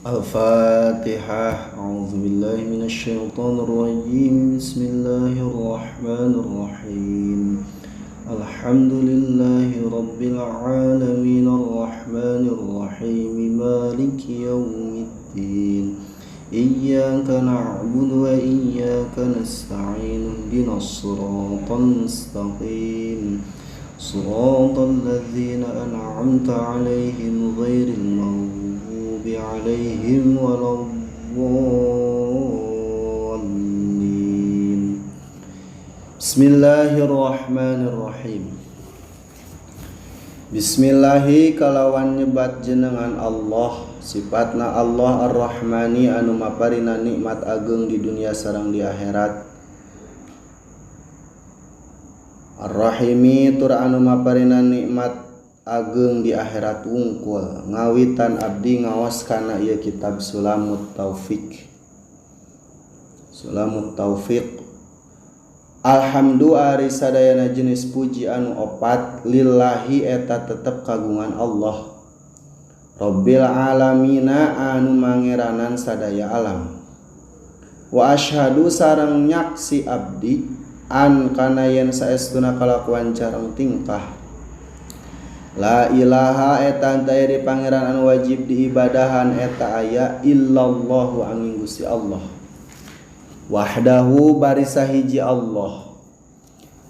Al-Fatihah. A'udzu billahi minasy syaithanir rajim. Bismillahirrahmanirrahim. Alhamdulillahi rabbil alamin arrahmanir rahim maliki yaumiddin. Iyyaka na'budu wa iyyaka nasta'in. Ihdinas siratal mustaqim. Siratal ladzina an'amta 'alaihim ghairil maghdubi 'alaihim waladdallin. Bismillahirrahmanirrahim. Bismillahi kalawan nyebat jenengan Allah, sifatna Allah Ar-Rahmani anu maparina nikmat ageng di dunia sareng di akhirat. Ar-Rahimi tur anu maparina nikmat ageng di akhirat wungkul. Ngawitan abdi ngaos kana ieu kitab Sulamut Taufik. Sulamut Taufik. Alhamdulillah ari sadayana jenis puji anu opat lillahi eta tetep kagungan Allah. Rabbil alamina anu mangeranan sadaya alam. Wa asyhadu sareng nyaksi abdi an kana yen saestuna kalakuan carang tingkah. La ilaha eta teu aya pangeran anu wajib diibadahan eta aya illallahu angin Gusti Allah. Wahdahu bari sahiji Allah.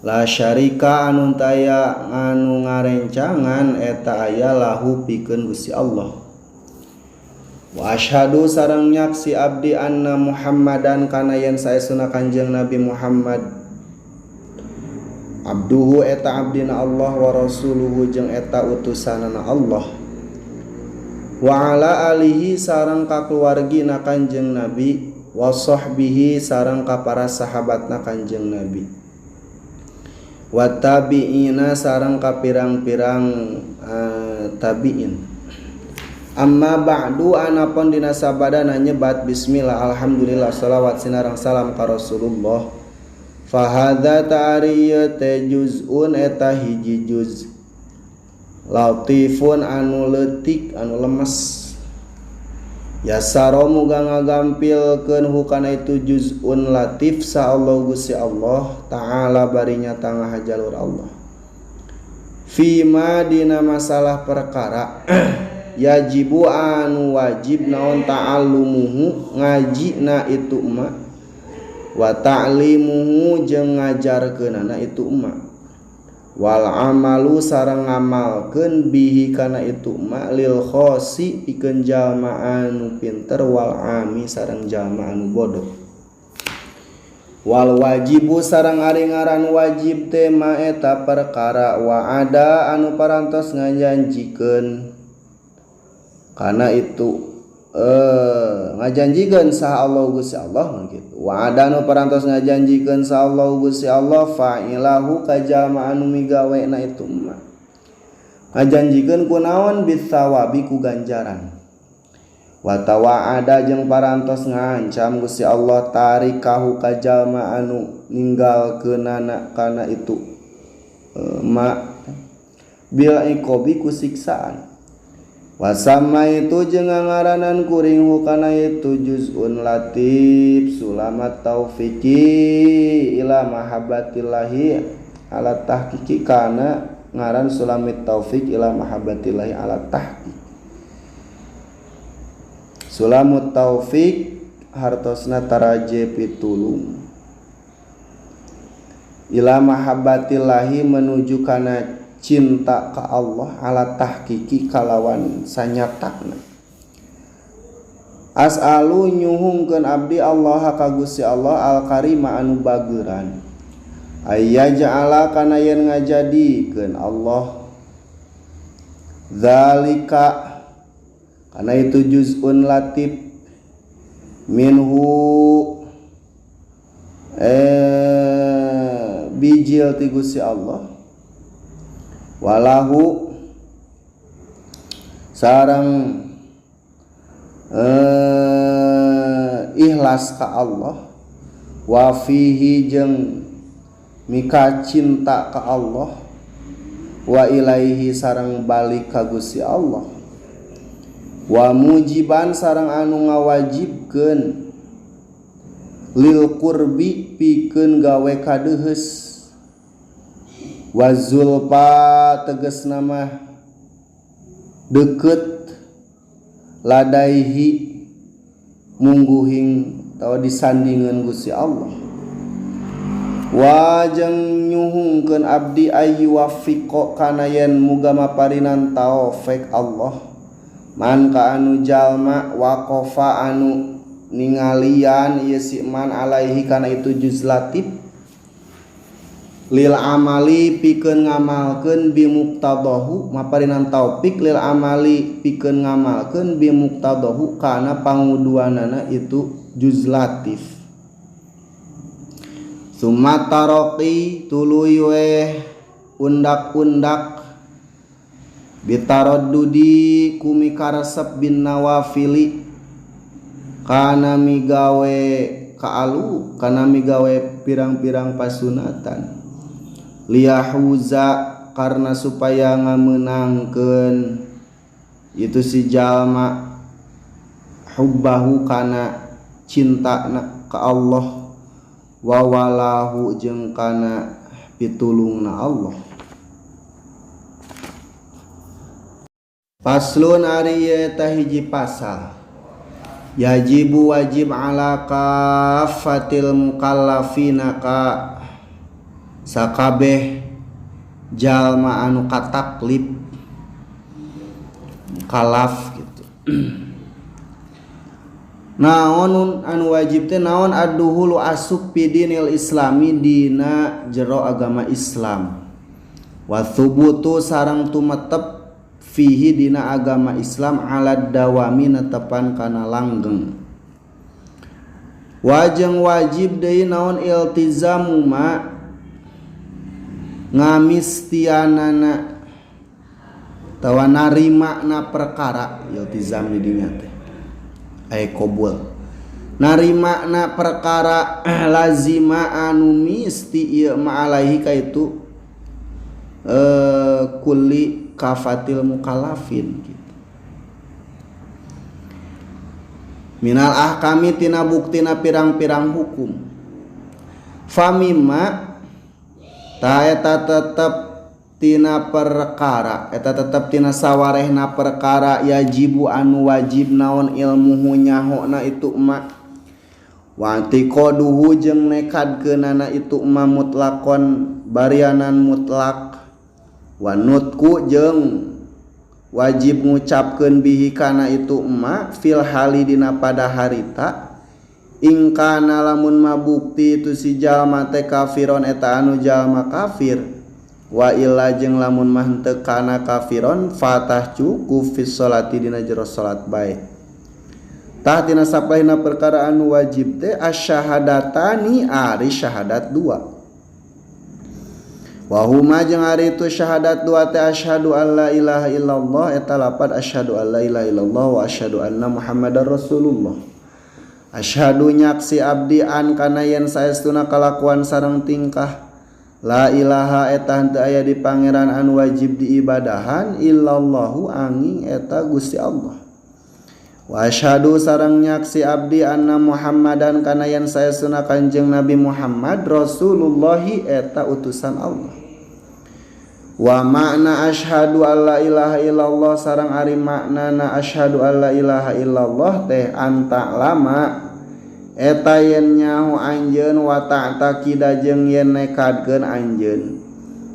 La syarika anu taya anu ngarencangan eta aya lahu pikeun Gusti Allah. Wa asyhadu sareng nyaksi abdi anna Muhammadan kana yen saestuna Kanjeng Nabi Muhammad abduhu eta abdina Allah wa rasuluhu jeung eta utusanana Allah. Wa ala alihi sareng kakeluargina Kanjeng Nabi wa sahbihi sareng ka para sahabatna Kanjeng Nabi. Wa tabi'ina sareng ka pirang-pirang tabi'in. Amma ba'du anapun dina sabadana nyebat bismillah alhamdulillah salawat sinareng salam ka Rasulullah. Fahadza ta'ariya juz'un eta hiji juz latifun anu leutik anu lemes. Yasaro muga ngagampilkeun hukana itu juz'un latif sa Allah Gusti Allah ta'ala barinya tangah jalur Allah. Fima dina masalah perkara yajibu anu wajib naon ta'allumuhu ngajina itu ma wa ta'limuhu jeung ngajarkeunana itu ma wal amalu sareng ngamalkeun bihi kana itu ma lil khosi pikeun jalma anu pinter wal ami sareng jalma anu bodoh. Wal wajibu sareng ari ngaran wajib teh ma eta perkara wa ada anu parantos ngajanjikeun kana itu ngajanjikeun saha Allah Gusti Allah gitu. Wa adanu parantos ngajanjikeun saha Allah Gusti Allah fa'ilahu ka jalma anu migawena itu mah. Ngajanjikeun kunaon bitsawabi ku ganjaran. Wa tawa'ada jeung parantos ngancam Gusti Allah tarikahu ka jalma anu ninggalkeunana kana itu ma bil iqabi ku siksaan. Wasama itu jeung ngaranan kuring hukana itu juz'un latif sulamat taufiki ila mahabbatillahi ala tahqiqi kana ngaran sulamit taufik ila mahabbatillahi ala tahqiq. Sulamut taufik hartosna taraje pitulung ila mahabbatillahi menuju kana cinta ka Allah ala tahqiqi kalawan sanyatana. As'alu nyuhungkeun abdi Allah ka Gusti Allah al-karima anu bageuran. Ayya ja'ala kana yen ngajadikeun Allah zalika kana itu juz'un latif minhu bijil ti Gusti Allah walahu sareng ikhlas ka Allah wa fihi jeung mika cinta ka Allah wa ilaihi sareng balik ka Gusti Allah. Wa mujiban sareng anu ngawajibkeun lil qurbi pikeun gawe kadeuheus. Wa zulfa tegasna mah deukeut ladaihi mungguhing atawa disandingeun Gusti Allah. Wa jeung nyuhungkeun abdi ayyuwafiqo kana yen muga maparinan taufik Allah man ka anu jalma waqafa anu ningalian ieu si man alaihi kana itu juz latif lil amali pikeun ngamalkeun bi muqtadahu maparinan taufik lil amali pikeun ngamalkeun bi muqtadahu kana panguduanana itu juz latif. Summa taraqi tuluy weh undak-undak bitaraddudi kumikaresep bin nawafili kana migawe kaalu kana migawe pirang-pirang pasunatan liyahuza karena supaya ngamenangkeun itu si jalma hubbahu kana cintana ka Allah wa walahu jeung kana pitulungna Allah. Faslun ari eta hiji pasal yajibu wajib ala kafatil mukallafina ka sakabeh jalma anu kataklif mukallaf gitu. Naon anu wajib teh naon adduhulu asup pidinil islami dina jero agama Islam wa thubutu sareng tumetep fihi dina agama Islam ala dawami netepan kana langgeng. Wajeng wajib deui naon iltizamu ma ngamistianana tawa narima na perkara iltizam di dinya teh ay qabul narima na perkara lazima anu misti ieu ma alaihi ka itu kulli kafatil mukallafin gitu. Minal ahkami tina buktina pirang-pirang hukum. Famima ta eta tetep tina perkara eta tetep tina sawarehna perkara yajibu anu wajib naon ilmuhu nyahona itu ma wa antiqaduhu jeung nekadkeunana itu ma mutlakon barianan mutlak wa nutku jeung wajib ngucapkeun bihi kana itu ma fil hali dina pada harita ingkana lamun mabukti itu si jalma teh kafiron eta anu jalma kafir wa illa jeung lamun mah henteu kana kafiron fatah cukup fi sholati dina jero salat bae. Tah tina sapahina perkara anu wajib teh asyahadatani ari syahadat dua. Wa huma jeung ari itu syahadat dua teh asyhadu alla ilaha illallah eta lapad asyhadu alla ilaha illallah wa asyhadu anna muhammadar rasulullah. Asyhadu nyaksi abdi an kana yen saestuna kalakuan sareng tingkah la ilaha eta henteu aya di pangeran anu wajib diibadahan illallahu angin eta Gusti Allah. Wa asyhadu sareng nyaksi abdi anna Muhammadan kana yen saestuna Kanjeng Nabi Muhammad Rasulullahi eta utusan Allah. Wa makna asyhadu alla ilaha illallah sareng ari maknana asyhadu alla ilaha illallah teh anta lama eta yen nyaho anjeun wa ta'taqida jeung yen nekadkeun anjeun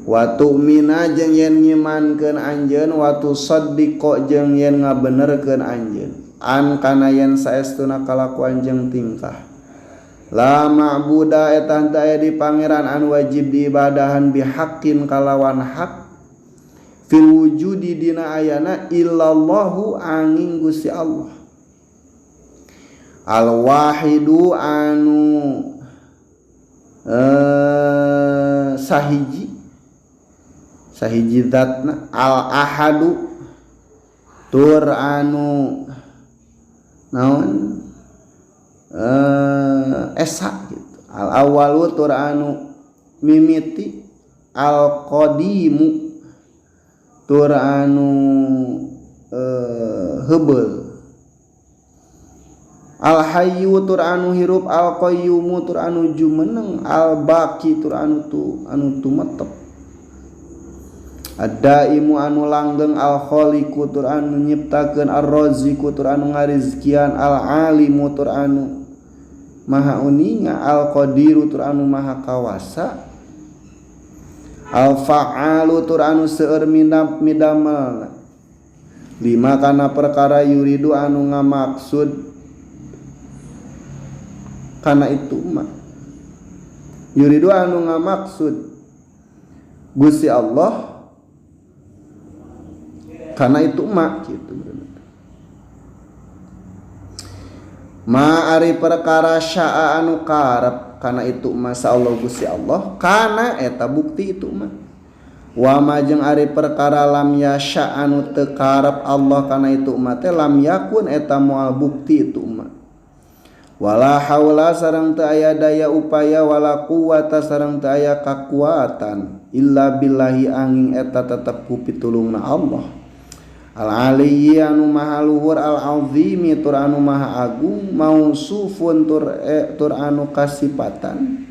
wa tu'mina jeung yen ngimankeun anjeun wa tusaddiqo jeung yen ngabenerkeun anjeun an kana yen saestuna kalakuan jeung tingkah la ma'buda eta henteu aya di pangeran anu wajib diibadahan bihaqqin kalawan hak fil wujudi dina ayana illallahu angin Gusti Allah al wahidu anu sahiji sahiji zatna al ahadu tur anu naon esa gitu al awalu tur anu mimiti al qadimu tur anu heubeul Al hayyu tur anu hirup al qayyumu tur anu jumeneng al baqi tur anu tu anu tumetep. Ad-daimu anu langgeng al khaliqu tur anu nyiptakeun ar raziqu tur anu ngarizkian al alimu tur anu maha uninga al qadiru tur anu maha kawasa al fa'alu tur anu seueur midamelna lima kana perkara yuridu anu ngamaksud kana itu mah yuridu anu ngamaksud Gusti Allah karena itu mak gitu. Ma ari perkara syaa anu karep kana itu ma sa Allah Gusti Allah kana eta bukti itu mah. Wa ma jeung ari perkara lam yasha anu teu karep Allah kana itu ma teh lam yakun eta moal bukti itu mah. Wala haula sareng teu aya daya upaya wala quwata sareng teu aya kakuatan illa billahi angin eta tetep ku pitulungna Allah. Al aliyyi anu maha luhur al azimi tur anu maha agung mausufun tur tur anu kasipatan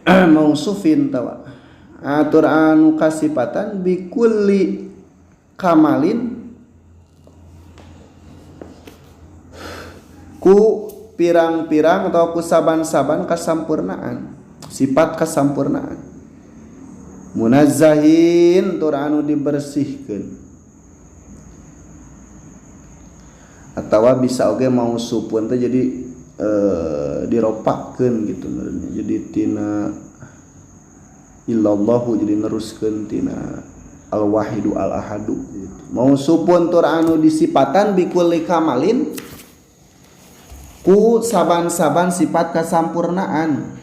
mausufin tawa atur anu kasipatan bikulli kamalin ku pirang-pirang atau ku saban-saban kasampurnaan sifat kasampurnaan munazzahin tur anu dibersihkeun atawa bisa oge mausufun teh jadi diropakeun gitu jadi tina illallahu jadi neruskeun tina al wahidu al ahadu gitu. Mausufun tur anu disipatan bikulli kamalin ku saban-saban sifat kasampurnaan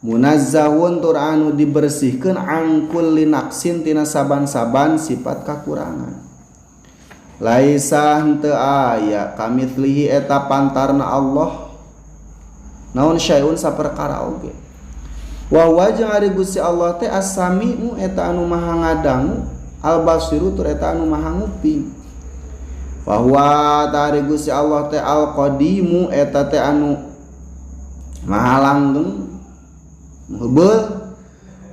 munazzahun tur anu dibersihkeun angkul linaksin tina saban-saban sifat kakurangan laisa henteu aya kamitslihi eta pantarna Allah naon syai'un saperkara oge wa huwa jeung ari Gusti Allah teh as-sami'u eta anu maha ngadangu al-basiru tur eta anu maha nguping wa huwa ta ari Gusti Allah teh al-qadimu eta teh anu maha langgeng heubeul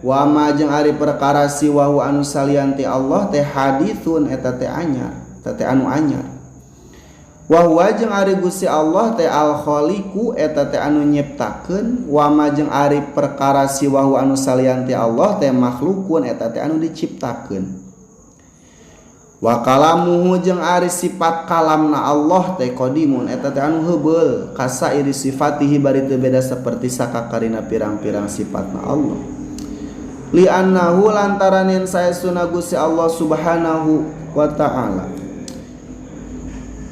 wa ma jeung ari perkara siwahu anu salian ti Allah teh haditsun eta teh anyar eta teh anu anyar wa huwa jeung ari Gusti Allah teh al khaliqu eta teh anu nyiptakeun wa ma jeung ari perkara siwahu anu salian ti Allah teh makhlukun eta teh anu diciptakeun wa kalamuhu jeung ari sifat kalamna Allah teh qadimun eta teh anu heubeul kasairi sifatihi bari teu beda seperti sakakarina pirang-pirang sifatna Allah li annahu lantaran yen saestuna Gusti Allah Subhanahu wa ta'ala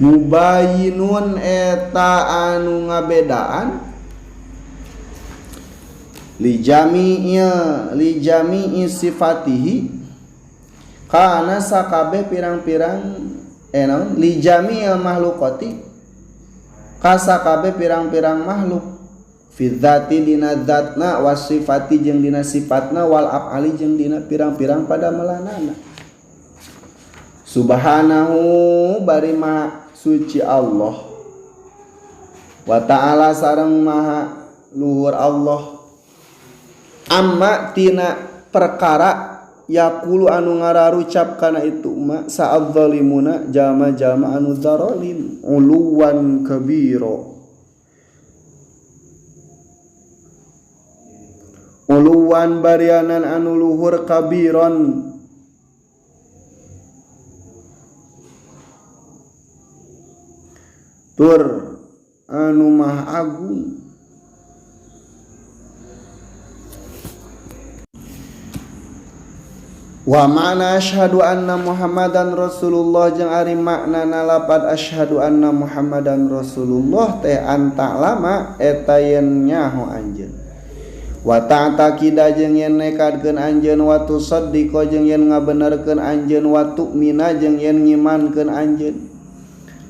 mubayyinun eta anu ngabedaan li jami'i sifatihi kana sakabeh pirang-pirang naon li jami'il mahlukati kasakabeh pirang-pirang makhluk fi dzati dina dzatna was sifati jeung dina sifatna wal af'ali jeung dina pirang-pirang pada melanana subhanahu bari maha suci Allah wa ta'ala sareng maha luhur Allah amma tina perkara yaqulu anu ngararucap kana itu ma sa'adzalimuna jalma-jalma anu zalim uluwan kabira uluwan barianan anu luhur kabiron tur anu maha agung. Wa ma'na asyhadu anna Muhammadan Rasulullah jeung ari maknana lapad asyhadu anna Muhammadan Rasulullah teh anta lama eta yen nyaho anjeun wa ta'taqida jeung yen nekadkeun anjeun wa tusaddiqo jeung yen ngabenerkeun anjeun wa tu'mina jeung yen ngimankeun anjeun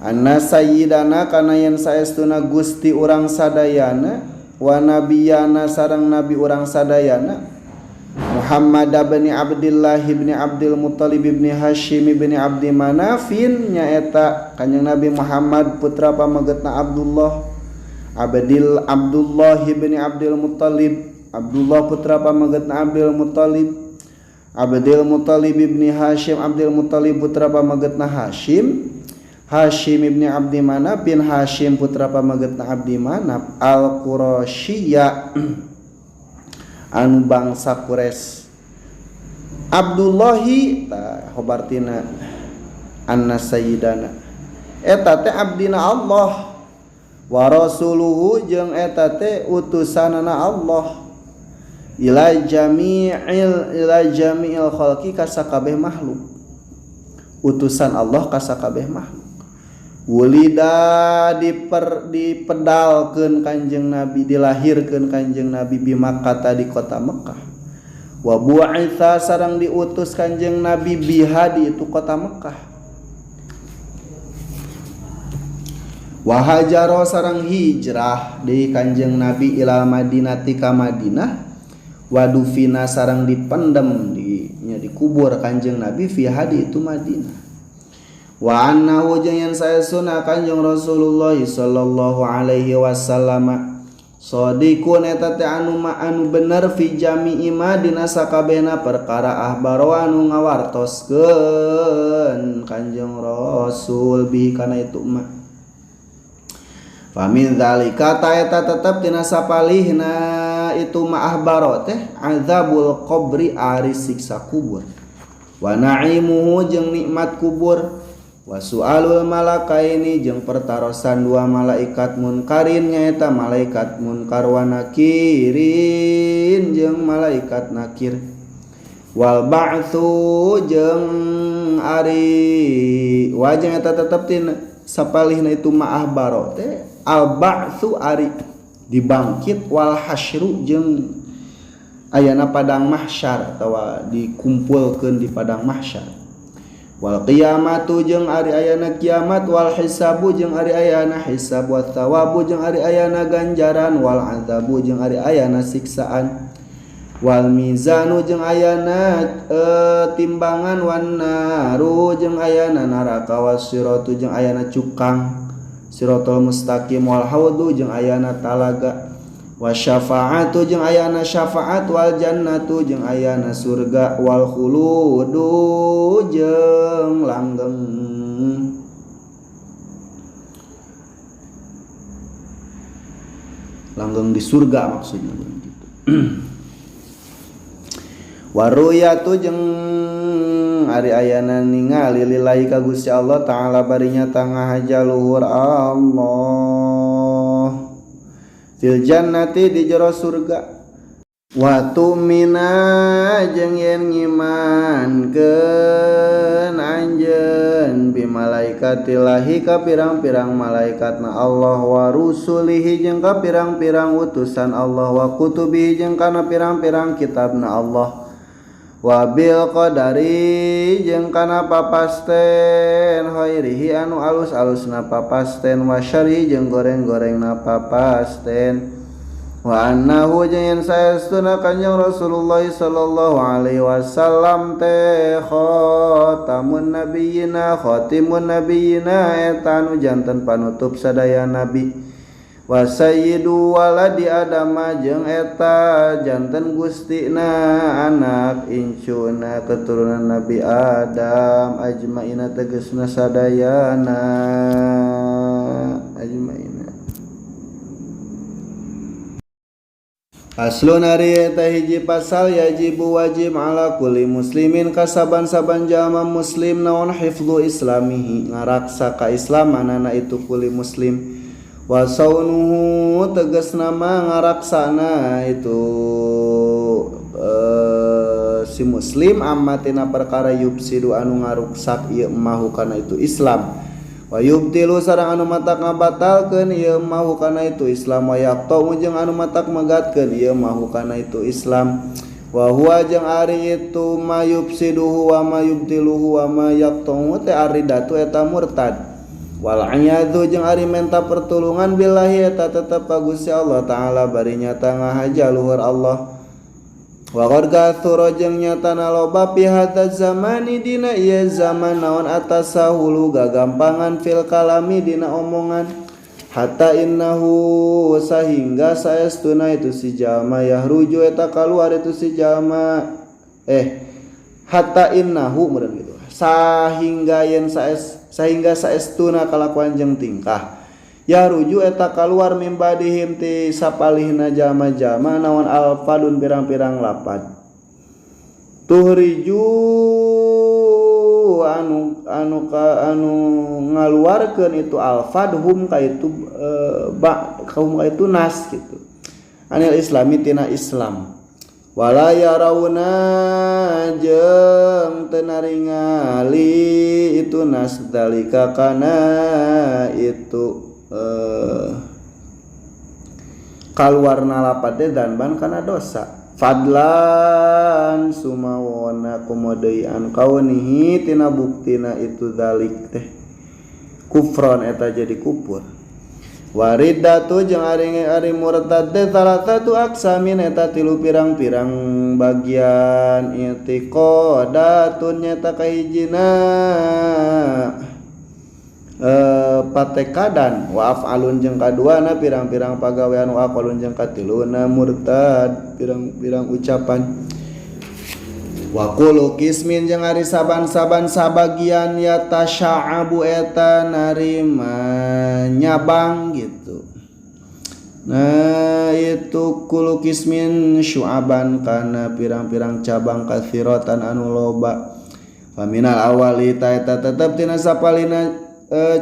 anna sayyidana kana yen saestuna Gusti urang sadayana wa nabiyana sareng nabi urang sadayana Muhammad bin Abdullah bin Abdul Muttalib bin Hashim bin Abdi Manafin nyaeta Kanjeng Nabi Muhammad putra pamagetna Abdullah Abdil Abdullah bin Abdul Muttalib Abdullah putra pamagetna Abdul Muttalib Abdul Muttalib bin Hashim Abdul Muttalib putra pamagetna Hashim Hashim ibn Abdi Manaf bin Hashim putra pamagetna Abdi Manaf Al-Qurasyiyah anu bangsa Quraisy Abdullahi ta khobartina anna sayyidana eta teh abdina Allah wa rasuluhu jeung eta teh utusanana Allah ila jami'il khalqi ka sakabeh makhluk utusan Allah ka sakabeh makhluk wulida dipedalkeun Kanjeng Nabi dilahirkeun Kanjeng Nabi bi Makkah di kota Mekah wa bu'itsa sareng diutus Kanjeng Nabi biha di itu kota Mekah wa hajara sareng hijrah di Kanjeng Nabi ila Madinati ka Madinah wa dufina sareng dipendem di nya dikubur Kanjeng Nabi fiha di itu Madinah wa annahu jeung yen saestuna Kanjeng Rasulullah sallallahu alaihi wasallam shadiqun eta teh anu ma anu bener fi jami'i ma dina sakabehna perkara ahbaro anu ngawartoskeun Kanjeng Rasul bi kana itu mah famin zalika ta eta tetep tina sapalihna itu ma ahbaro teh azabul qabri ari siksa kubur wa na'imuhu jeung nikmat kubur wa su'alul malakaini jeung pertarosan dua malaikat munkarin nyaeta malaikat munkar wa nakirin jeung malaikat nakir wal ba'tsu jeung ari wajeng eta tetep tina sapalihna itu ma'ah baro teh al ba'tsu ari dibangkit wal hasyru jeung ayana padang mahsyar atawa dikumpulkeun di padang mahsyar wal qiyamatu jeung ari ayana kiamat wal hisabu jeung ari ayana hisab wat thawabu jeung ari ayana ganjaran wal azabu jeung ari ayana siksaan wal mizanu jeung ayana timbangan wan naru jeung ayana neraka was siratu jeung ayana cukang siratal mustaqim wal haudu jeung ayana talaga wasyafaatu jeung ayana syafaat wal jannatu jeung ayana surga wal khuludu jeung langgeng langgeng di surga maksudnya gitu. Waruyatu jeung ari ayana ningali lillahi ka Gusti Allah ta'ala barinya tangahaja luhur Allah fil jannati di jero surga wa tu'mina jeung yen ngimankeun anjeun bi malaikatillahi ka pirang-pirang malaikatna Allah wa rusulihi jeung ka pirang-pirang utusan Allah wa kutubihi jeung kana pirang-pirang kitabna Allah wa bil qadari jeung kana papasten khairihi anu alus-alusna papasten wa syarri jeung goreng-gorengna papasten wa annahu jeung yen saestuna Kanjeng Rasulullah sallallahu alaihi wasallam teh khatamun nabiyina khatimun nabiyina eta anu janten panutup sadaya nabi wa sayyidu waladi adama jeung eta janten gustina anak incuna keturunan Nabi Adam ajmaina tegasna sadayana ajmaina. Aslun ari eta hiji pasal yajibu wajib ala kulli muslimin kasaban-saban jalma muslim naon hifdzu islamihi ngaraksa kaislamanana itu kulli muslim wa saunuhu tegasna mah ngaraksana itu si muslim ammatina perkara yubsidu anu ngaruksak ieu mahu kana itu Islam wa yubtilu sareng anu matak ngabatalkeun ieu mahu kana itu Islam wa yaqtau jeung anu matak megatkeun ieu mahu kana itu Islam wa huwa jeung ari itu ma yubsiduhu wa ma yubtiluhu wa ma yaqtau teh aridatu eta murtad wal iyadzu jeung ari menta pertulungan billahi eta tetep ka Gusti Allah taala bari nyata ngahaja luhur Allah. Wa qad katsura jeung nyatana loba fi hadza zamani dina ieu zaman naon atasahulu gagampangan fil kalami dina omongan hatta innahu sahingga saestuna itu si jalma yahruju eta kaluar itu si jalma hatta innahu meureun gitu sahingga yen saes sahingga saestuna kalakuan jeung tingkah yahruju eta kaluar mimbadihim ti sapalihna jalma-jalma naon alfadun pirang-pirang lapad tuhriju anu anu ka anu ngaluarkeun itu alfad hum ka itu ba kaum ka itu nas gitu anil islami tina Islam wala yarawna jeung teu naringali itu nas dalika kana itu kaluarna lapad teh danban kana dosa fadlan sumawona komodeian kaunihi tina buktina itu dalik teh kufron eta jadi kupur waridatu jeung ari murtad teh salasatu aksamin eta tilu pirang-pirang bagian i'tiqadatun nyata kahijina patekadan wa af'alun jeung kaduana pirang-pirang pagawean wa aqalun jeung katiluna murtad pirang-pirang ucapan wa qulu qismin jeung ari saban-saban sabagian ya tasya'abu eta narima nyabang gitu. Nah itu qulu qismin syu'aban kana pirang-pirang cabang katsiratan anu loba faminal awali ta eta tetep tina sapalina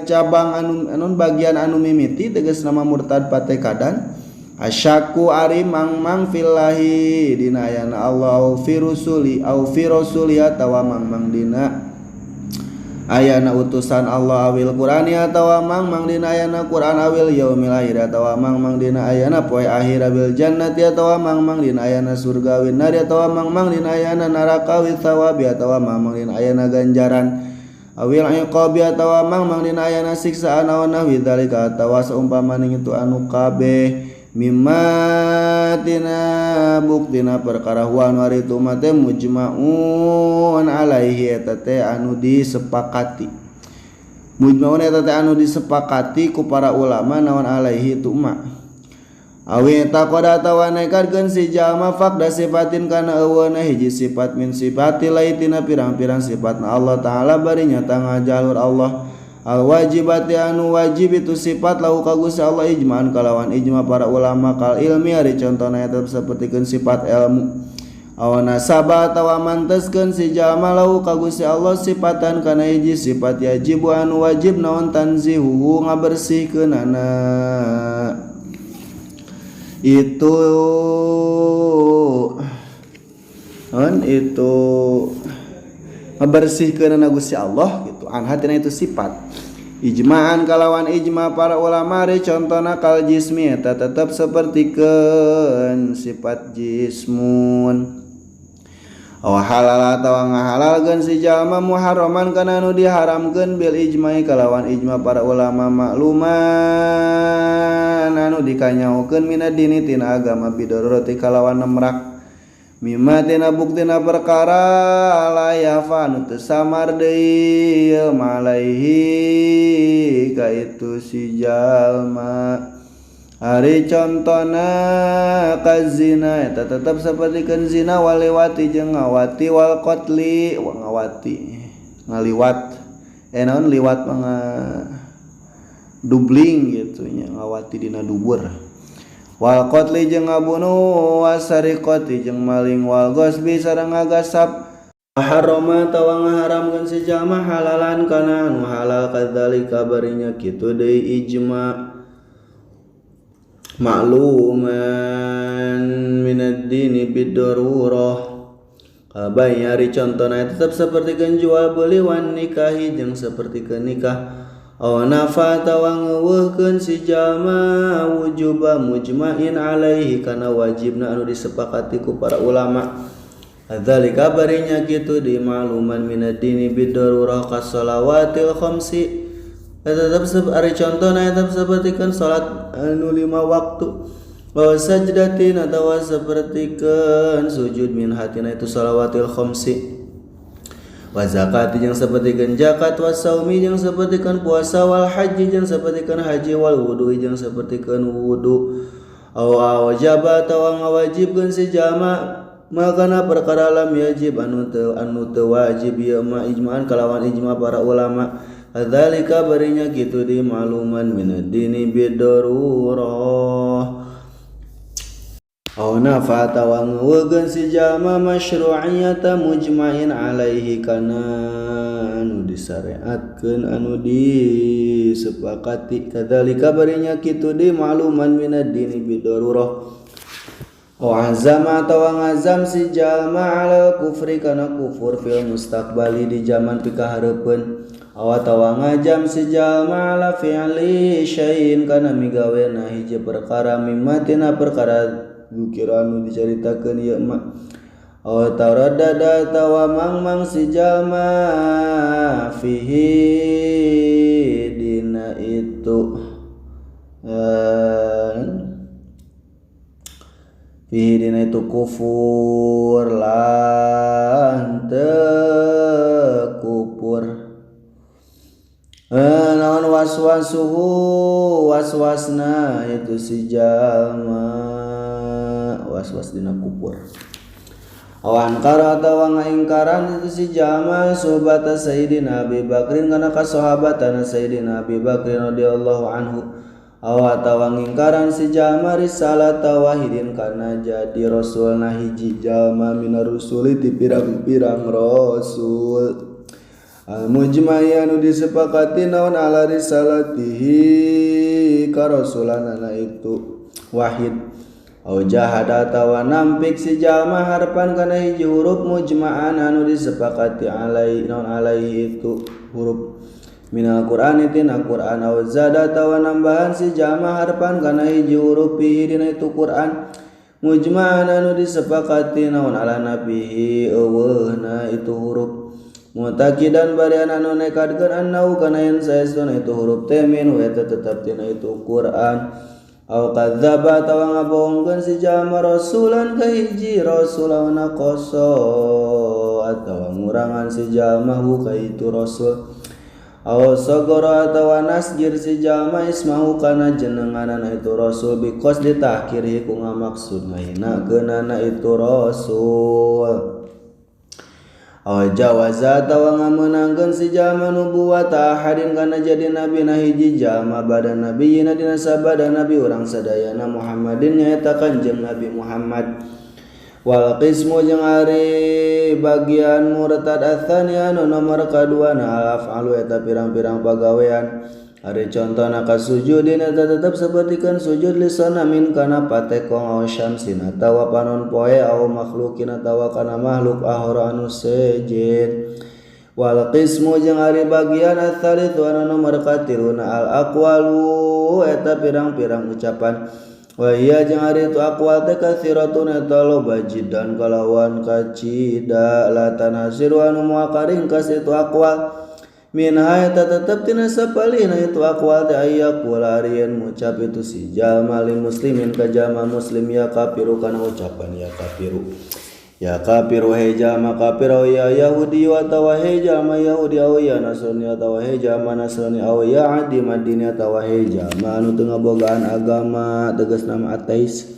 cabang anu bagian anu mimiti tegas nama murtad patekadan asyaku ari mangmang fillahi dina ayana Allah fi rusuli au fi rasuli atawa mangmang dina ayana utusan Allah awil Qur'ani atawa mangmang dina ayana Qur'an awil yaumil akhir atawa mangmang dina ayana poe akhir awil jannati atawa mangmang dina ayana surga win nari atawa mangmang dina ayana neraka wis thawabi atawa mangmang dina ayana ganjaran awil iqabi atawa mangmang dina ayana siksaan aw nahwi dzalika atawa saumpamaning itu anu kabeh mimma tina buktina perkara huwa anu ari itu mah teh mujma'un alaihi eta teh anu disepakati mujma'un eta teh anu disepakati ku para ulama naon alaihi itu mah awi taqada atawa nekadkeun si jalma faqda sifatin kana eueuna hiji sifat min sifati laitina pirang-pirang sifatna Allah Ta'ala bari nyata ngajalur Allah al wajibati anu wajib itu sifat lahu ka Gusti Allah ijma'an kalawan ijma para ulama kal ilmi ari contona eta sapertikeun sifat ilmu aw nasaba atawa manteskeun si jalma lahu ka Gusti Allah sifatan kana hiji sifat yajibu anu wajib naon tanzihu ngabersihkeunana itu on itu ngabersihkeunana Gusti Allah gitu an hatina itu sifat ijma'an kalawan ijma para ulama ari contona kal jismi eta tetep sapertikeun sifat jismun aw halal atawa ngahalalkeun si jalma muharraman kana anu diharamkeun bil ijma'i kalawan ijma para ulama makluman anu dikanyaokeun minad dini tina agama bidoroti kalawan nemrak mimma tina buktina perkara la yafa anu teu samar deui malaihi ka itu si jalma ari contona kazina eta tetep sapertikeun zina waliwati jeung ngawati wal qatli wa ngawati ngaliwat naon liwat mah dubling gitu nya ngawati dina dubur wal qatli jeung ngabunuh wasariqati jeung maling wal ghasbi sareng ngagasap harama tawa ngaharamkeun si jalma halalan kana anu halal kadzalika barinya kitu deui ijma makluman minad dini biddarurah kabayari contona tetap sapertikeun jual beli wan nikahi jeung sapertikeun nikah aw nafa tawa ngeuweuhkeun si jalma wujuba mujma'in alaihi kana wajibna anu disepakati ku para ulama Adzalika barinya kitu di makluman minad dini biddarurah kasalawatil khamsi tetap ari contona tetap sapertikeun salat anu 5 waktu Wa sajdatin atawa sapertikeun sujud min hatina itu salawatil khamsi. Wa zakati jeung sapertikeun zakat wa saumi jeung sapertikeun puasa wal haji jeung sapertikeun haji wal wudu jeung sapertikeun wudu. Aw wajaba atawa ngawajibkeun si jalma makana perkara lam yajib anu teu wajib ieu ma ijma'an kalawan ijma para ulama. Kadzalika barinya kitu di makluman minad dini bidarurah. Aw nafa atawa ngeuweugkeun si jalma masyru'iyata mujma'in alaihi kana anu disyariatkeun anu disepakati. Kadzalika barinya kitu di makluman minad dini bidarurah. Aw azama atawa ngazam si jalma alal kufri kana kufur fil mustaqbali di zaman pikahareupeun. Aw atawa ngajam si jalma ala fi'li syai'in kana migawena hiji perkara mimma tina perkara zukira anu dicaritakeun ieu mah. Aw taraddada atawa mangmang si jalma fihi dina itu fihi dina itu kufur lan teu kupur. Naon waswasuhu waswasna itu si jalma waswas dina kupur. Awan kara atawa ngaingkaran itu si jalma sohbata Sayyidina Abi Bakrin kana kasahabatana Sayyidina Abi Bakrin radhiyallahu anhu. Aw atawa ngingkaran si jalma risalata wahidin kana jadi rasulna hiji jalma minar rusuli ti pirang-pirang rasul. Al mujma'i anu disepakati naon ala risalatihi ka rasulanana itu wahid. Au jahada atawa nampik si jalma harpan kana hiji huruf mujma'an anu disepakati alai naon alaihi itu huruf minal Qur'ani tina Qur'an. Au zada atawa nambahan si jalma harpan kana hiji huruf fihi dina itu Qur'an mujma'an anu disepakati naon ala nabihi eueuhna itu huruf mutakidan barian anu nekadkeun annahu kana yen saestuna itu huruf teh min wa eta tetep tina itu Qur'an. Aw kadzdzaba atawa ngabohongkeun si jalma rasulan ka hiji rasul aw naqasa atawa ngurangan si jalma hu ka itu rasul. Aw sagara atawa nasjir si jalma ismahu kana jenenganana itu rasul bikos ditahkiri ku ngamaksud ngahinakeunana itu rasul. Aw jawaza atawa ngamenangkeun si jalma nubuwata ahadin kana jadi nabi na hiji jalma badan nabiyina dina sabada nabi urang sadayana Muhammadin nyaeta Kanjeng Nabi Muhammad. Wal qismu jeung ari bagian murtad atsani anu nomor kadua na af'alu eta pirang-pirang pagawean. Ari contona kasujudin eta tetep sapertikeun sujud lisanamin kana patekong aw syamsin atawa panon poe aw makhlukin atawa kana makhluk ahora anu sejen. Wal qismu jeung ari bagian ats-tsalitsu anu nomor katiluna al aqwalu eta pirang-pirang ucapan. Wa iya jeung ari itu aqwal teh katsiratun eta loba jidan kalawan kacida la tanasiru anu moal karingkas itu aqwal. Minha eta tetep tina sapalihna itu aqwal teh aya kula arieun ngucap itu si jalma lil muslimin ka jalma muslim ya kafiru kana ucapan ya kafiru. Ya kafiru he jalma kafir aw ya yahudi atawa he jalma yahudi aw ya nasrani atawa he jalma nasrani aw ya adi madini atawa he jalma anu teu ngabogaan agama tegasna mah ateis.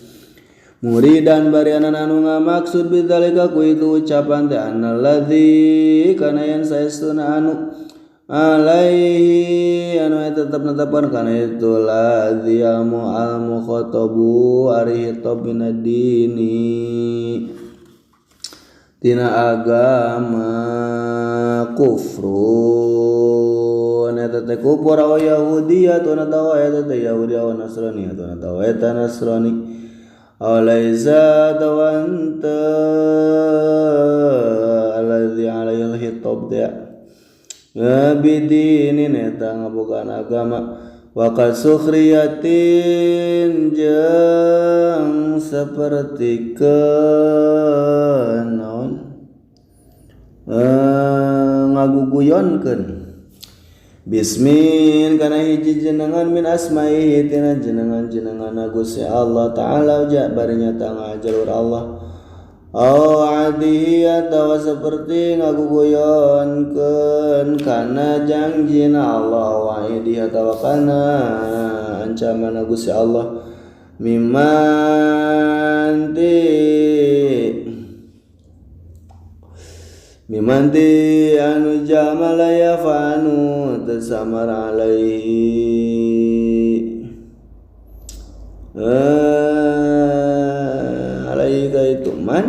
Muridan barianan anu ngamaksud bidzalika ku itu ucapan teh annalladzi kana yen saestuna anu alaihi anu tetep netepan kana itu ladzi al mukhatabu ari khitab binadini tina agama kufrun eta teh kufur aw yahudiyah atawa eta teh Yahudi aw Nasrani atawa eta Nasrani aw laisa tawanta alladzi alaihi al-khitab teh bidinin eta ngabogaan agama wa kasukhriyatin jeung sapertikeun naon ngaguguyonkeun Bismin kana hiji jenengan min asma'ihi tina jenengan-jenengan Gusti Allah ta'ala ja bari nyata ngajalur Allah. Aw adihi atawa seperti ngaguguyonkeun kana jangjina Allah wa idihi atawa kana ancaman Gusti Allah mimanti anu jamala yafanu tasamar alaihi alaihi ka itu man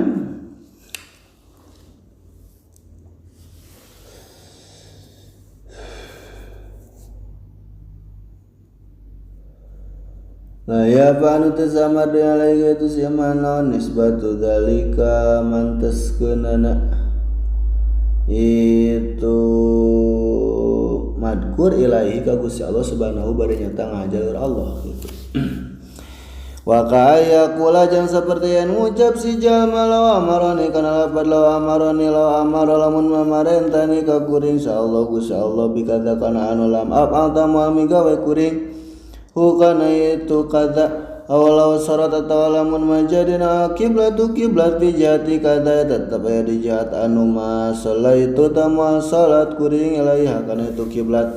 la yafanu tasamar alaihi itu si man nisbatu dzalika manteskeunana itu madkur ilahi ka Gusti Allah subhanahu bari nyata ngajalur Allah gitu. Wa kaya kula jeung saperti yang ngucap si jalma law amaroni kana lapad law amaroni law amara lamun mamarentani ka kuring insyaallah Gusti Allah bikadza kana anu lam afal tamu migawe kuring hukana itu kadza awalau syarat atau lamun majadina kiblatu kiblat fi jati kada tetap aya di jahat anu ma itu tamu salat kuring ilaiha kana itu kiblat.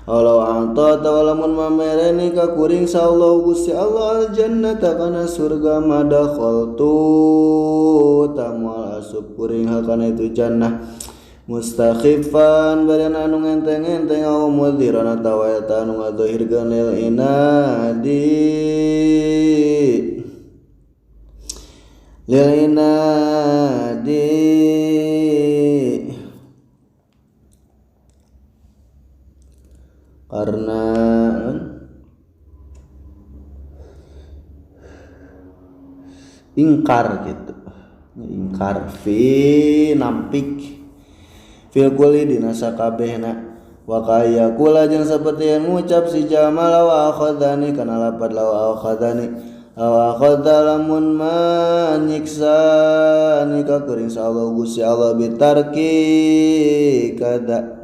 Awalau anta atau lamun mamereni ka kuring sallallahu Gusti Allah al jannata kana surga madakhaltu tamu asup kuring kana itu jannah mustakhifan barian anu ngenteng-ngenteng au mudhiran atawa eta anu ngadohirkeun lil inadi lil inadi karena ingkar gitu, ingkar fi nampik fil kulli dina sakabehna. Wa kaya kula jeung saperti yang ngucap si jalma law akhadani kana lapad law akhadani law akhadha lamun manyiksa ni ka kuring insyaallah Gusti Allah bitarki kada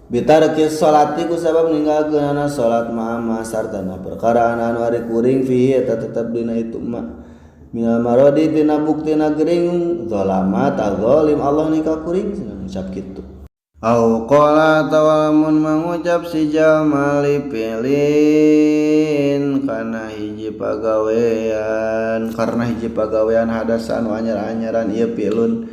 bitarki salati ku sabab ninggalkeunana salat ma'ama sartana perkara anu ari kuring fihi eta tetep dina itu ma minal maradi tina buktina gering zalama tazalim Allah ni ka kuring ngucap kitu. Au qala tawamun mangucap si jalma lipilin kana hiji pagawean karena hiji pagawean hadasa anu anyar-anyaran ieu pilun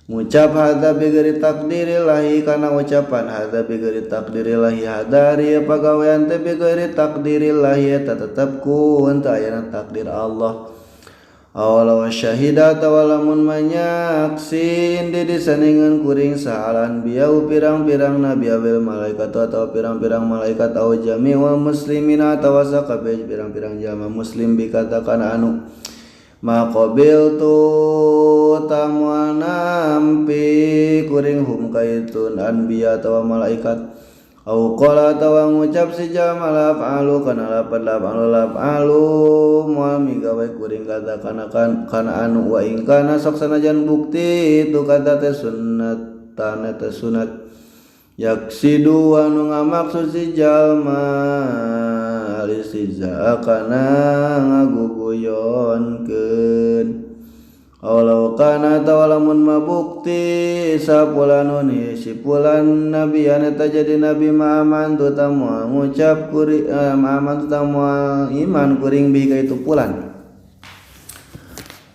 ngucap hadza bigeri takdirillahi kana ucapan hadza bigeri takdirillahi hadari pagawean teh bigeri takdirillahi eta tetep ku henteu ayana takdir Allah. Awalau syahida tawalamun manyaksin di disaningan kuring sahalan biau pirang-pirang nabi awil malaikat atau pirang-pirang malaikat atau jami'ul muslimina atau sakabeh pirang-pirang jama muslim bikatakan anu maqabil tu tamuanampi kuring hum kaitun anbiya atau malaikat. Au qala atawa ngucap si jalma laf'alu kana lapad laf'alu laf'alu moal migawe kuring kata kana kana anu wa ing kana sok sanajan bukti itu kata teh sunnat tane teh sunat yaksidu anu ngamaksud si jalma alisiza kana ngaguguyonkeun. Awalau kana tawalamun mabukti sapulanun si pulan nabi anu eta jadi nabi ma'aman tu tamu ngucap kuring ma'aman tu tamu iman kuring bi ka itu pulan.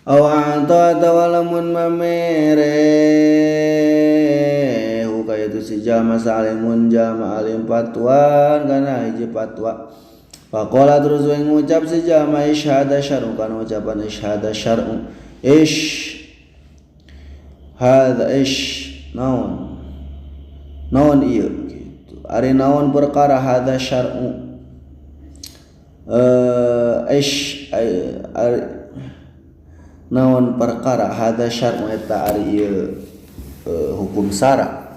Aw anta tawalamun mamere ka itu si jalma salimun jalma alim fatwan kana hiji fatwa. Faqala terus we ngucap si jalma isyhada syar'u kana ucapan isyhada syar'u ish hadza ish naon naon ieu gitu ari naon perkara hadza syar'u ish ari naon perkara hadza syar'u eta ari ieu hukum sara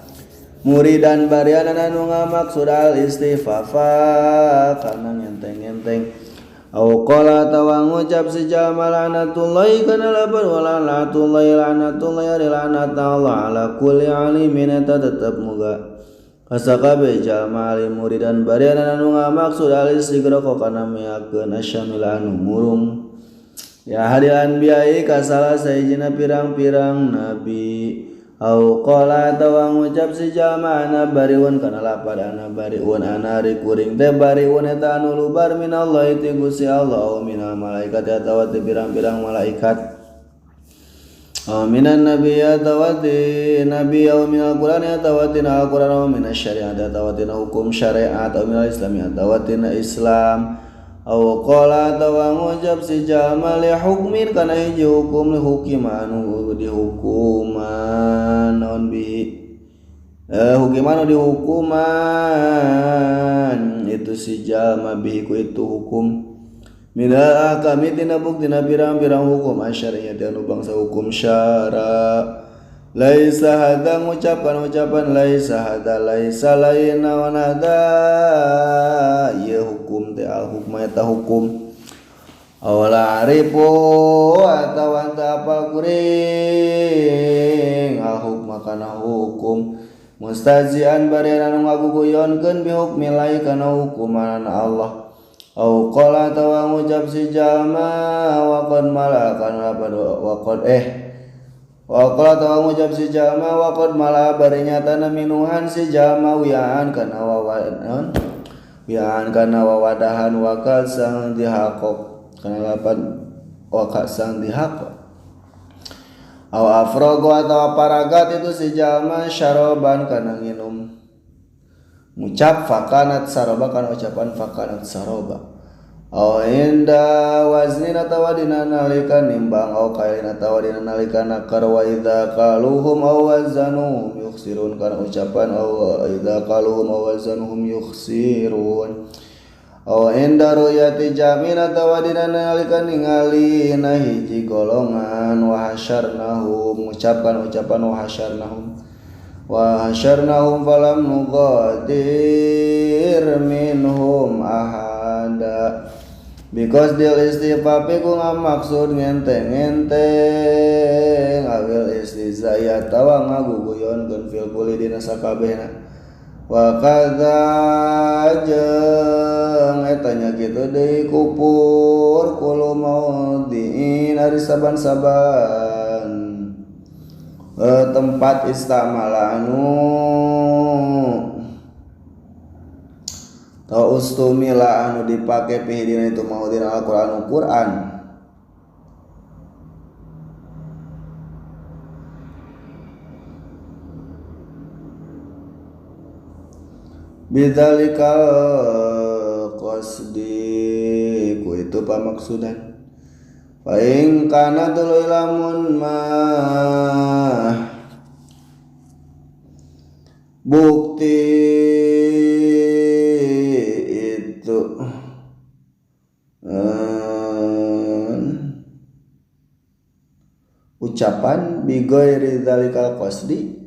muridan barianan anu ngamaksud al istifafa kana ngenteng-ngenteng. Au qala tawa ngucap si jalma laknatullahi kana labar wa laknatullahi laknatullahi ari laknat Allah ala kulli alimin eta tetep muga Kasakabe jalma alim muridan barianan anu ngamaksud alis sigroko kana miakeun asyamila anu murung ya hadil anbiya'i ka salah sahijina pirang-pirang nabi au qala atawa ngucap si jalma ana bariun kana lapad ana bariun ana ari kuring teh bariun eta anu lubar minallahi ti Gusti Allah au minal malaikat atawa ti pirang-pirang malaikat au minan nabi atawa ti nabi au minal Qur'an atawa tina Al-Qur'an au minas syariat atawa tina hukum syariat au minal islami atawa tina Islam au qala atawa ngucap si jalma li hukmin kana hiji hukum li hukima anu dihukuman naon bihi hukiman anu dihukuman itu si jalma bihi ku itu hukum minal ahkami tina buktina pirang-pirang hukum asyariah anu bangsa hukum syara laisa hadza ngucapan ucapan laisa hadza laisa lain naon hadza ieu hukum teh al hukma eta hukum awala arifu atawa teu apal kuring al hukma kana hukum mustazian barian anu ngaguguyonkeun bi hukmi lahi kana hukuman Allah au qala atawa ngucap si jalma wa qad malakan wa qad wa qala atawa ngucap si jalma wa qad mala bari nyatana minuhan si jalma wiaan kana wawadan wiaan kana wawadahan wakal sang dihaqok kana lapan wakal sang dihaqok au afrogo atawa paragat itu si jalma syaraban kana nginum ngucap fakanat saroba kana ucapan fakanat saroba au inda waznin atawa dina nalika nimbang au kailin atawa dina nalika nakar wa idza qaluhum aw wazanuhum yukhsirun kana ucapan au idza qaluhum aw wazanuhum yukhsirun au inda ru'yati jamin atawa dina nalika ningali na hiji golongan wa hasyarnahum ngucapkan ucapan wa hasyarnahum wa hasyarnahum falam nughadir minhum ahada because dil istifafi ku ngamaksud ngenteng-ngenteng awil istizaya tawa ngaguguyonkeun fil kuli dina sakabehna wa kadza jeung eta nya kitu deui kupur kulu maudhi'in ari saban-saban tempat istamala anu tau ustumila anu dipake pihi dina itu mau dina Al-Qur'an Qur'an bidzalikal qasdi ku itu pamaksudan fa in kana tuluy lamun mah bukti itu ucapan bighairi dzalikal qasdi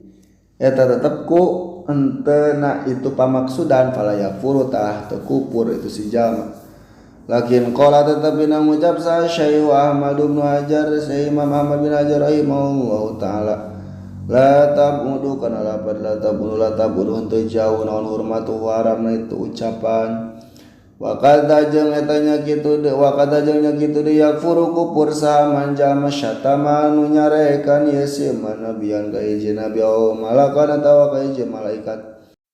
eta tetep ku entena itu pamaksudan fala yakfuru tah teu kupur itu si jalma lakin qala tetapi ngucap sa Syekh Ahmad bin Hajar Syekh Imam Ahmad bin Hajar rahimahullahu taala la tabudu kana lapad la tabudu la tabudu henteu jauh naon hurmatu haramna itu ucapan wa kadza jeung eta nya kitu deui wa kadza jeung nya kitu deui yakfuru kupur saha man jalma syatama anu nyarekan ieu si nabian ka hiji nabi au malakan atawa ka hiji malaikat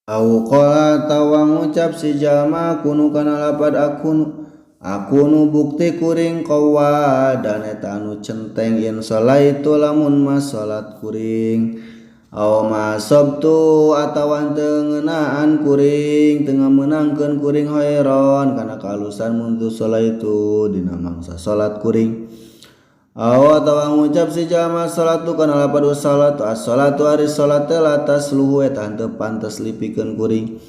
au qala atawa ngucap si jalma kunu kana lapad akunu akunu bukti kuring qawadan eta anu centeng yen salaitu lamun mah salat kuring aw masabtu atawa teu ngeunaan kuring teu ngamenangkeun kuring khairon kana kalusan mundu salaitu dina mangsa salat kuring aw atawa ngucap si jalma salatu kana lapad salatu as-salatu ari salat teh latasluhu eta henteu pantes lipikeun kuring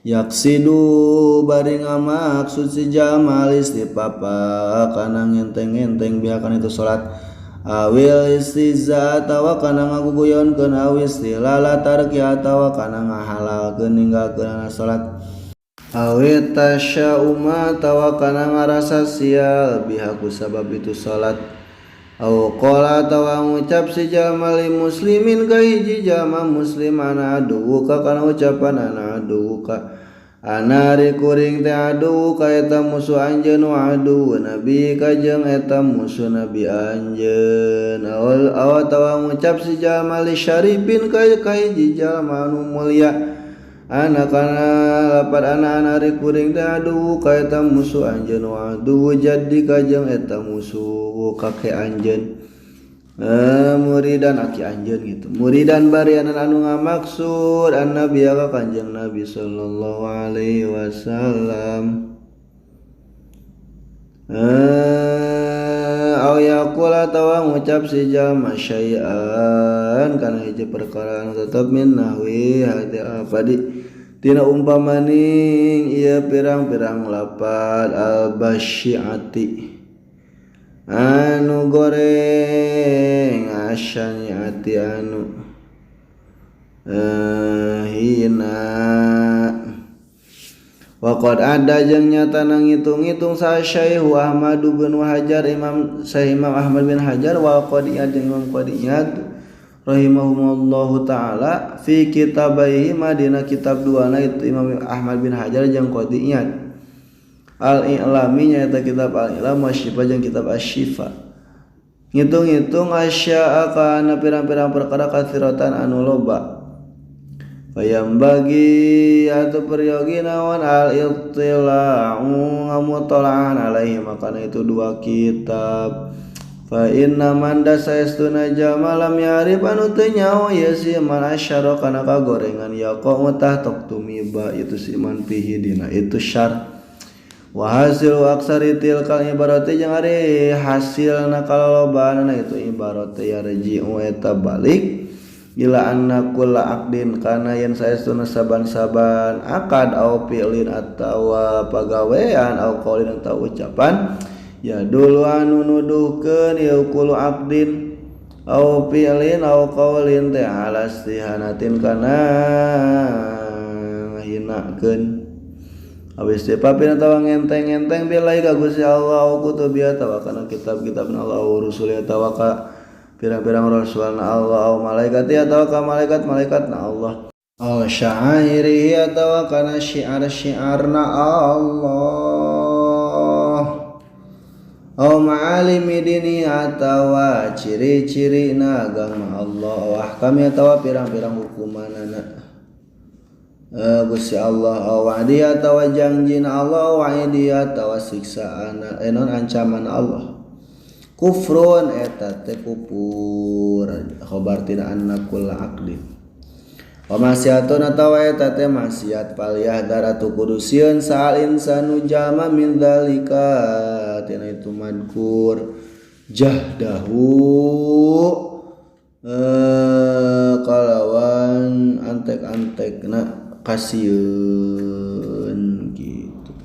yaksidu bari ngamaksud si jalma istipapa kana ngenteng-ngenteng bihakan itu salat awil istiza atawa kana ngaguguyonkeun awil istilala tarki atawa kana ngahalalkeun ninggalkeun salat awil tasyauma atawa kana ngarasa sial bihaku sabab itu salat Au qala atawa ngucap si jalma li muslimin ka hiji jalma muslim ana aduwuka kana ucapan ana aduwuka ana ari kuring teh aduwuka eta musuh anjeun wa aduwu nabi ka jeung eta musuh nabi anjeun. Aw atawa ngucap si jalma li syarifin ka hiji jalma anu mulia ana kana lapar ana ana ari kuring teh aduwuka eta musuh anjeun wa aduwu jadi ka jeung eta musuh kakek anjeun muridan aki anjeun gitu muridan barianan anu ngamaksud annabi ka Kanjeng Nabi sallallahu alaihi wasallam. Au yaqula tawa ngucap si jalma syai'an kana hiji perkara anu tetep min nahwi hadi apa di tina umpamaning ieu pirang-pirang lapad al-basyiati anu goreng asyaniati anu hina. Waqad ada jeung nyata ngitung-ngitung sa Syekh Ahmad bin Hajar Imam Syekh Imam Ahmad bin Hajar wa Qadiyad jeung Imam Qadiyad rahimahumullahu taala fi kitabaihi madina kitab duana itu Imam Ahmad bin Hajar jeung Qadiyad Al-I'lami nyaeta kitab Al-I'lam wa Syifa jeung kitab Asy-Syifa. Ngitung-ngitung asya'a kana pirang-pirang perkara katsiratan anu loba. Fayam bagi atau peryogi nawan al-ittila'u ngamutola'an alaihi makana itu dua kitab. Fa inna man dasaestuna jalma lam ya'rif anu teu nyaho ye si man asyara kana kagorengan yaqa tah tok tumiba itu si man fihi dina itu syar. Wa hasil aksari tilkal ibarati jeung ari hasilna kalolobaanna itu ibarat yarji'u eta balik ila anna kulla aqdin kana yen saestuna saban-saban akad au fi'lin atawa pagawean au qaulin atawa ucapan ya dulu anu nuduhkeun ieu kullu aqdin au fi'lin au qaulin teh ala istihanatin kana hinakeun awis dipapin atawa ngenteng-ngenteng billahi ka Gusti Allah kutubi atawa kana kitab-kitabna Allah rusul atawa ka pirang-pirang rasulna Allah au malaikat atawa ka malaikat-malaikatna Allah au sya'airihi atawa kana syiar-syiarna Allah au ma'alimi dini atawa ciri-cirina agama Allah au ahkami atawa pirang-pirang hukumanana Gusti Allah au wa'di atawa jangjina Allah wa'idi atawa siksaan enon ancaman Allah kufrun eta teh kufur khabar tina anna kulla aqdin wa maksiatun atawa eta teh maksiat falyahdar atuh kudu sieun sal insanu jalma min dzalika tina itu madkur jahdahu kalawan antek-antekna kasieun.